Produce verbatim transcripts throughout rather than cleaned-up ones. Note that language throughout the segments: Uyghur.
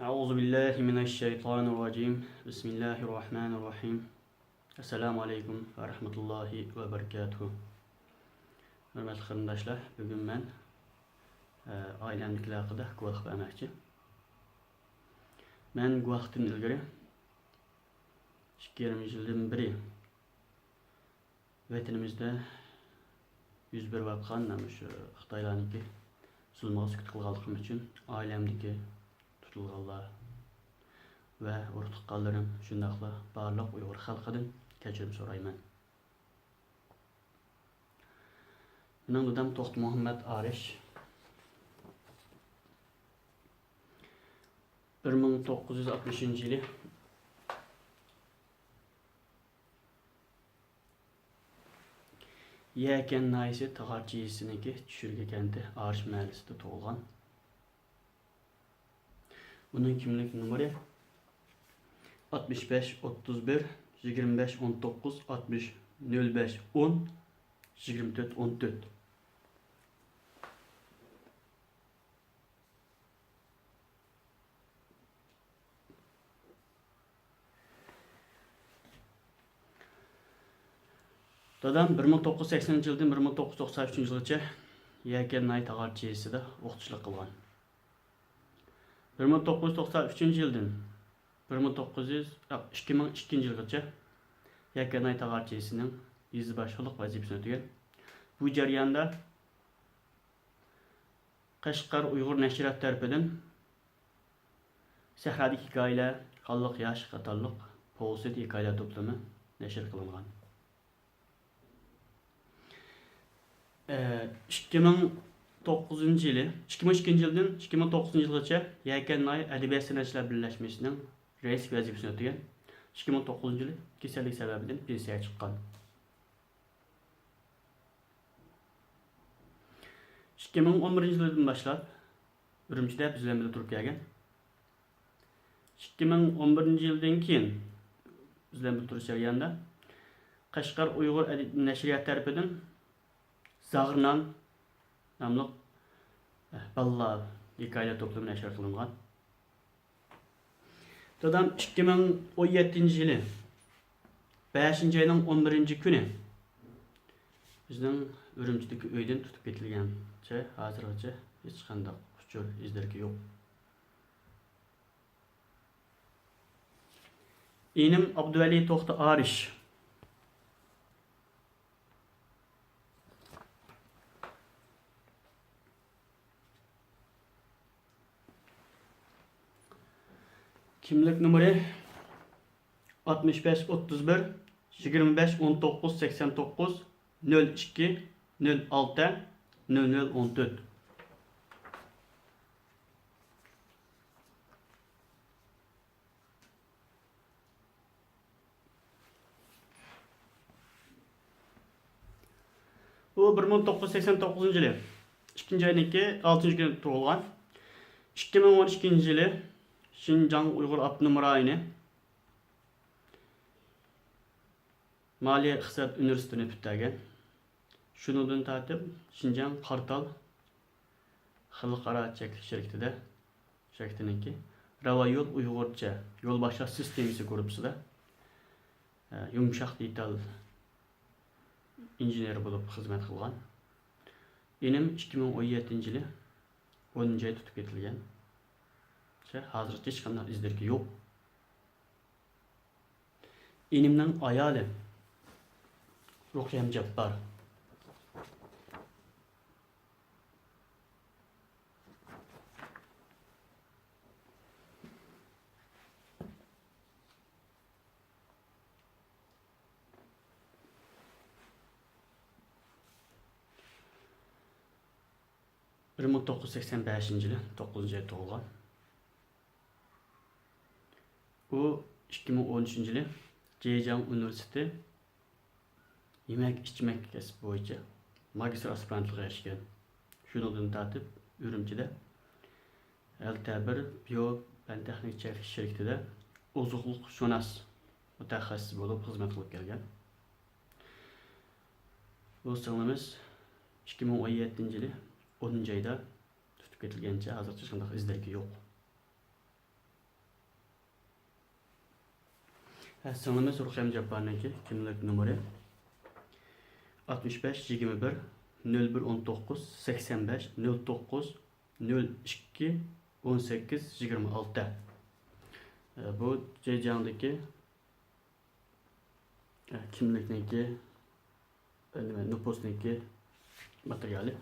أعوذ بالله من الشيطان الرجيم. بسم الله الرحمن الرحيم. السلام عليكم ورحمة الله وبركاته. ھۆرمەتلىك قېرىنداشلار، بۈگۈن مەن، ئە، ئائىلەمدىكىلەر ھەققىدە گۇۋاھلىق بەرمەكچى. مەن گۇۋاھلىقتىن ئىلگىرى ئىككى يېرىم يىلدىن بېرى ۋەتىنىمىزدە يۈز بېرىۋاتقان مۇشۇ خىتايلارنىڭكى زۇلمىغا سۈكۈت قىلغانلىقىم ئۈچۈن ئائىلەمدىكى تۇتۇلغانلار ۋە ئۇرۇق تۇغقانلىرىم، شۇنداقلا بارلىق ئۇيغۇر خەلقىدىن كەچۈرۈم سورايمەن. مېنىڭ دادام توختى مۇھەممەت ئارىش. بىر مىڭ توققۇز يۈز ئاتمىشىنچى يىلى يەكەن ناھىيەسى تاغارچى يېزىسىنىڭكى چۈشۈرگە كەنتى ئارىش مەھەللىسىدە تۇغۇلغان. ئۇنىڭ كىملىك نومۇرى ئاتمىش بەش ئوتتۇز بىر يىگىرمە بەش ئون توققۇز ئاتمىش نۆل بەش ئون يىگىرمە تۆت ئون تۆت. دادام بىر مىڭ توققۇز يۈز سەكسەنىنچى يىلدىن بىر مىڭ توققۇز يۈز توقسان ئۈچىنچى يىلغىچە يەكەن ناھىيە تاغارچى يېزىسىدا ئوقۇتقۇچىلىق قىلغان. بىر مىڭ توققۇز يۈز توقسان ئۈچىنچى يىلدىن بىر مىڭ توققۇز يۈز، ياق، ئىككى مىڭ ئىككىنچى يىلغىچە يەكەن ناھىيە تاغارچى يېزىسىنىڭ يېزا باشلىقلىق ۋەزىپىسىنى ئۆتىگەن. بۇ جەرياندا قەشقەر ئۇيغۇر نەشرىياتى تەرىپىدىن سەھرادىكى ھېكايىلەر، خانلىق ياش قاتارلىق پوۋېست ھېكايىلەر توپلىمى نەشر قىلىنغان. ئىككى مىڭ توققۇزىنچى يىلى، ئىككى مىڭ ئىككىنچى يىلدىن ئىككى مىڭ توققۇزىنچى يىلغىچە يەكەن ناھىيە ئەدەبىيات سەنئەتچىلەر بىرلەشمىسىنىڭ رەئىس ۋەزىپىسىنى ئۆتىگەن. ئىككى مىڭ توققۇزىنچى يىلى كېسەللىك سەۋەبىدىن پېنسىيەگە چىققان. ئىككى مىڭ ئون بىرىنچى يىلىدىن باشلاپ ئۈرۈمچىدە بىز بىلەن بىللە تۇرۇپ كەلگەن. ئىككى مىڭ ئون بىرىنچى يىلدىن كېيىن بىز بىلەن بىللە تۇرۇش جەريانىدا قەشقەر ئۇيغۇر ئەدەبىي نەشرىيات تەرىپىدىن زاغرىنان ناملىق، ئە، بالىلار ھېكايىلەر توپلىمى نەشر قىلىنغان. دادام ئىككى مىڭ ئون يەتتىنچى يىلى بەشىنچى ئاينىڭ ئون بىرىنچى كۈنى بىزنىڭ ئۈرۈمچىدىكى ئۆيدىن تۇتۇپ كېتىلگەنچە ھازىرغىچە ھېچقانداق ئۇچۇر ئىز دېرىكى يوق. ئىنىم ئابدۇۋەلى توختى ئارىش. كىملىك نومۇرى ئاتمىش بەش ئوتتۇز بىر يىگىرمە بەش ئون توققۇز سەكسەن توققۇز نۆل ئىككى نۆل ئالتە نۆل نۆل ئون تۆت. ئۇ بىر مىڭ توققۇز يۈز سەكسەن توققۇزىنچى يىلى ئىككىنچى ئاينىڭكى ئالتىنچى كۈنى تۇغۇلغان. ئىككى مىڭ ئون ئىككىنچى يىلى شىنجاڭ ئۇيغۇر ئاپتونوم رايونى مالىيە ئىقتىساد ئۇنىۋېرسىتېتىنى پۈتتۈرگەن. شۇنىڭدىن تارتىپ شىنجاڭ قارتال خەلقئارا چەكلىك شىركىتىدە، شىركىتىنىڭكى راۋان يول ئۇيغۇرچە يول باشلاش سىستېمىسى گۇرۇپپىسىدا، ئە، يۇمشاق دېتال ئىنژېنېرى بولۇپ خىزمەت قىلغان. ئىنىم ئىككى مىڭ ئون يەتتىنچى يىلى ئونىنچى ئايدا تۇتۇپ كېتىلگەن. ھازىرغىچە ھېچقانداق ئىز دېرىكى يوق. ئىنىمنىڭ ئايالى رۇقىيەم جاپپار. بىر مىڭ توققۇز يۈز سەكسەن بەشىنچى يىلى توققۇزىنچى ئايدا تۇغۇلغان. ئۇ ئىككى مىڭ ئون ئۈچىنچى يىلى جېجياڭ ئۇنىۋېرسىتېتى يېمەك ئىچمەك كەسپى بويىچە ماگىستىر ئاسپىرانتلىقىغا ئېرىشكەن. شۇنىڭدىن تارتىپ ئۈرۈمچىدە ھەلتە بىر بىيو پەن تېخنىكا چەكلىك شىركىتىدە ئوزۇقلۇق شۇناس مۇتەخەسسىسى بولۇپ خىزمەت قىلىپ كەلگەن. بۇ سىڭلىمىز ئىككى مىڭ ئون يەتتىنچى يىلى ئونىنچى ئايدا تۇتۇپ كېتىلگەنچە ھازىرغىچە ھېچقانداق ئىز دېرىكى يوق. ھە، سىڭلىمىز رۇقىيەم جاپپارنىڭكى كىملىك نومۇرى ئاتمىش بەش يىگىرمە بىر نۆل بىر ئون توققۇز سەكسەن بەش نۆل توققۇز نۆل ئىككى ئون سەككىز يىگىرمە ئالتە. بۇ جېجياڭدىكى، ئە، كىملىكنىڭكى، ئە، نېمە، نوپۇسنىڭكى ماتېرىيالى.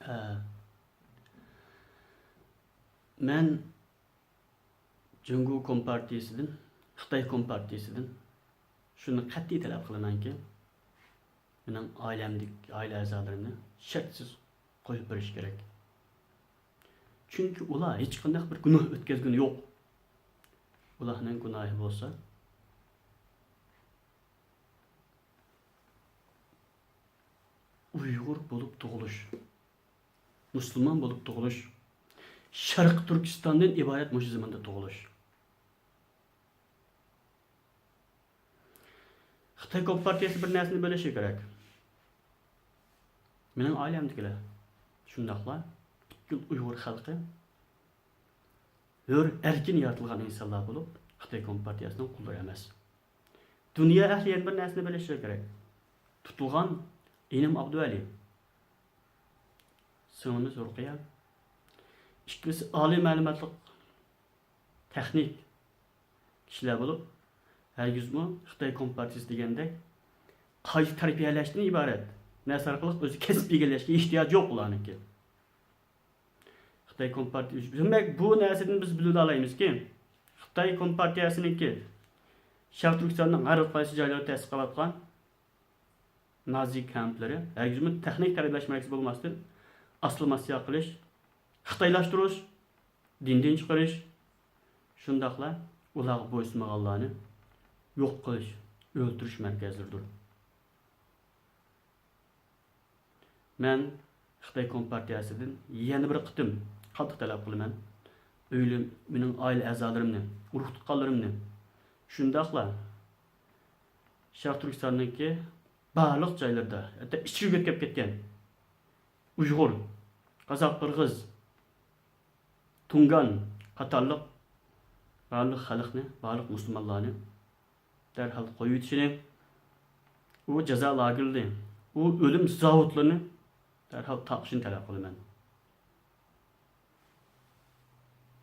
ئە، مەن جۇڭگو كومپارتىيىسىدىن، خىتاي كومپارتىيىسىدىن شۇنى قەتئىي تەلەپ قىلىمەنكى، مېنىڭ ئائىلەمدىكى، ئائىلە ئەزالىرىمنى شەرتسىز قويۇپ بېرىش كېرەك. چۈنكى ئۇلار ھېچقانداق بىر گۇناھ ئۆتكۈزگىنى يوق. ئۇلارنىڭ گۇناھى بولسا، ئۇيغۇر بولۇپ تۇغۇلۇش، مۇسۇلمان بولۇپ تۇغۇلۇش، شەرقىي تۈركىستاندىن ئىبارەت مۇشۇ زېمىندا تۇغۇلۇش. خىتاي كومپارتىيەسى بىر نەرسىنى بىلىشى كېرەك. مېنىڭ ئائىلەمدىكىلەر، شۇنداقلا پۈتكۈل ئۇيغۇر خەلقى ھۆر، ئەركىن يارىتىلغان ئىنسانلار بولۇپ، خىتاي كومپارتىيەسىنىڭ قۇللىرى ئەمەس. دۇنيا ئەھلى يەنە بىر نەرسىنى بىلىشى كېرەك. تۇتۇلغان ئىنىم ئابدۇۋەلى، سىڭلىمىز رۇقىيە، ئىككىلىسى ئالىي مەلۇماتلىق، تېخنىك كىشىلەر بولۇپ، ھەرگىزمۇ خىتاي كومپارتىيىسى دېگەندەك قايتا تەربىيەلەشتىن ئىبارەت نەرسە ئارقىلىق ئۆزى كەسىپ ئىگىلەشكە ئېھتىياجى يوق ئۇلارنىڭكى. خىتاي كومپارتىيە، دېمەك، بۇ نەرسىدىن بىز بىلىۋالالايمىزكى، خىتاي كومپارتىيەسىنىڭكى شەرقىي تۈركىستاننىڭ ھەر قايسى جايلىرىدا تەسىس قىلىۋاتقان نازى كەمپلىرى ھەرگىزمۇ تېخنىك تەربىيەلەش مەركىزى بولماستىن، ئاسسىمىلياتسىيە قىلىش، خىتايلاشتۇرۇش، دىندىن چىقىرىش، شۇنداقلا ئۇلارغا بويسۇنمىغانلارنى يوق قىلىش، ئۆلتۈرۈش مەركەزلىرىدۇر. مەن خىتاي كومپارتىيەسىدىن يەنە بىر قېتىم قاتتىق تەلەپ قىلىمەن. ئۆيلىم، مېنىڭ ئائىلە ئەزالىرىمنى، ئۇرۇق تۇغقانلىرىمنى، شۇنداقلا شەرقىي تۈركىستاننىڭكى بارلىق جايلىرىدا، ھەتتا ئىچىگە يۆتكەپ كەتكەن ئۇيغۇر، قازاق، قىرغىز، تۇڭگان قاتارلىق بارلىق خەلقنى، بارلىق مۇسۇلمانلارنى دەرھال قويۇۋېتىشىنى، ئۇ جازا لاگېرلىرىنى، ئۇ ئۆلۈم زاۋۇتلىرىنى دەرھال تاقىشىنى تەلەپ قىلىمەن.